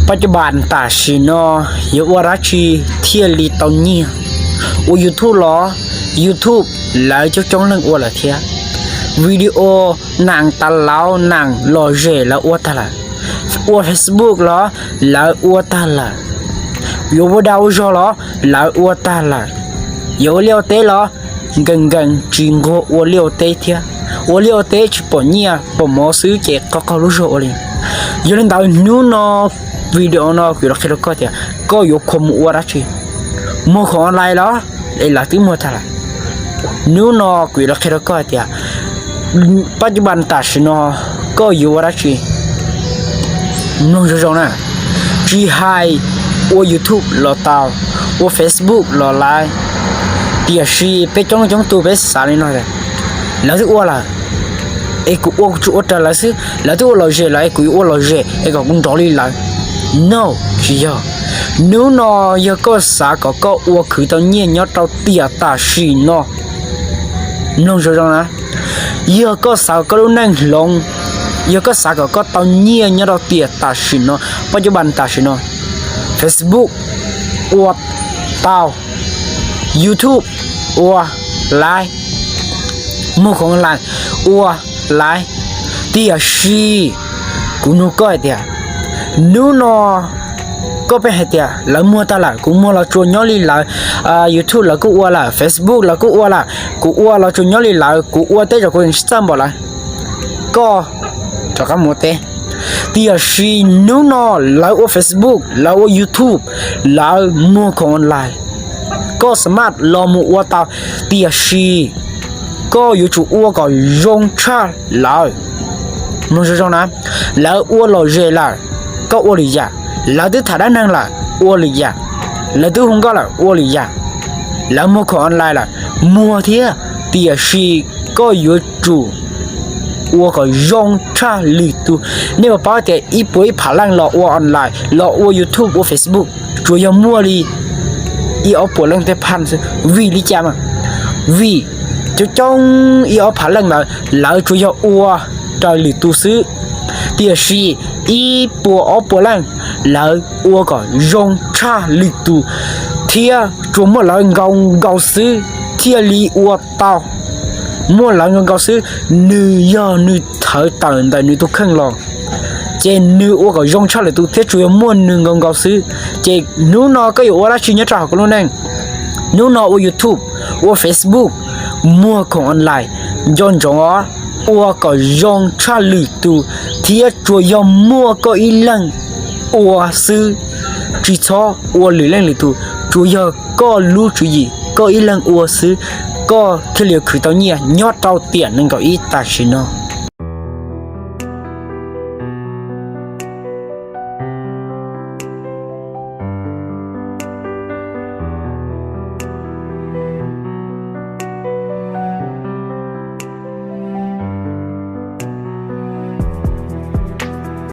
Paj cuj pas tam sim no yuav ua dab tsi thiaj li tau nyiaj? Ua YouTube los YouTube lawv coob coob leej ua lawm thiab. Video nam tas laus nam lom zem lawv ua tag lawm. Ua Facebook los lawv ua tag lawm. Yuav ua dag ua zog los lawv ua tag lawm. Yuav ua liaj ua teb los nkees nkees tsis nquag ua liaj ua teb thiab. Ua liaj ua teb tsis pom nyiaj pom mov xwb ces qaug qaug lub zog ua li. Yog li ntawd hnub no video no kuv yuav los qhia rau koj tias koj yuav khuam mus ua dab tsi. Muag khoom online los es lawv twb muag tag lawm. Hnub no kuv yuav los qhia rau koj hais tias paj cuj pas tam sim no koj yuav ua dab tsi. Mloog zoo zoo na, tsis hais ua YouTube los tau, ua Facebook los lawm, tiam sis peb coob leej coob tus peb xav li no tias lawv twb ua lawm es kuv ua kuv tsuas ua raws lawv xwb, lawv twb ua lom zem lawm es kuv yuav ua lom zem es kom kuv nrov li lawv. No, tsis yog. Hnub no yog koj xav kom koj ua khwv tau nyiaj nyob rau tiam tam sim no. Mloog zoo zoo na, yog koj xav kom koj lub neej hloov, yog koj xav kom koj tau nyiaj nyob rau tiam tam sim no, paj cuj pas tam sim no, Facebook ua tau, YouTube ua lawm, muag khoom online ua lawm, tiam sis kuv nug koj hais tias hnub no koj pheej hais tias lawv muag tag lawm, kuv muag los tsuas nyob li lawv, YouTube lawv kuj ua lawm, Facebook lawv kuj ua lawm, kuv ua los tsuas nyob li lawv, kuv ua tej zaum kuv tsis txawj npaum lawv. Koj rov qab mus ua teb. Tiam sis hnub no lawv ua Facebook, lawv ua YouTube, lawv muag khoom online, koj smart los mus ua tau, tiam sis koj yuav tsum ua kom zoo tshaj lawv. Mloog zoo zoo na, lawv ua lom zem lawm, koj ua lwm yam. Lawv twb tham dab neeg lawm, ua lwm yam. Lawv twb hu nkauj lawm, ua lwm yam. Lawv muag khoom online lawm, muag thiab, tiam sis koj yuav tsum ua kom zoo tshaj lwm tus. Nej puas paub tias ib puas ib phav leej los ua online, los ua YouTube, ua Facebook, tsuas yog muaj li ib ob puas leej tej phaj xwb. Vim li cas mas? Vim coob coob ib ob phav leej ntawd lawv tsuas yog ua raws lwm tus xwb, tiam sis ib puas ob puas leej lawv ua kom zoo tshaj lwm tus, thiab tsuas muaj lawv nkaus nkaus xwb thiaj li ua tau. Muaj lawv nkaus nkaus xwb, nws yog nws thawv tawm ntawm nws tus kheej los, ces nws ua kom zoo tshaj lwm tus thiab tsuas yog muaj nws nkaus nkaus xwb. Ces hnub no koj yuav ua dab tsi nyob rau hauv koj lub neej? Hnub no ua YouTube, ua Facebook, muag khoom online, nco ntsoov os, ua kom zoo tshaj lwm tus, thiab tsuas yog muaj koj ib leeg ua xwb, tsis txhob ua lwm leej lwm tus, tsuas yog koj lub tswv yim koj ib leeg ua xwb, koj thiaj li yuav khwv tau nyiaj nyob rau tiam nees nkaum ib tam sim no.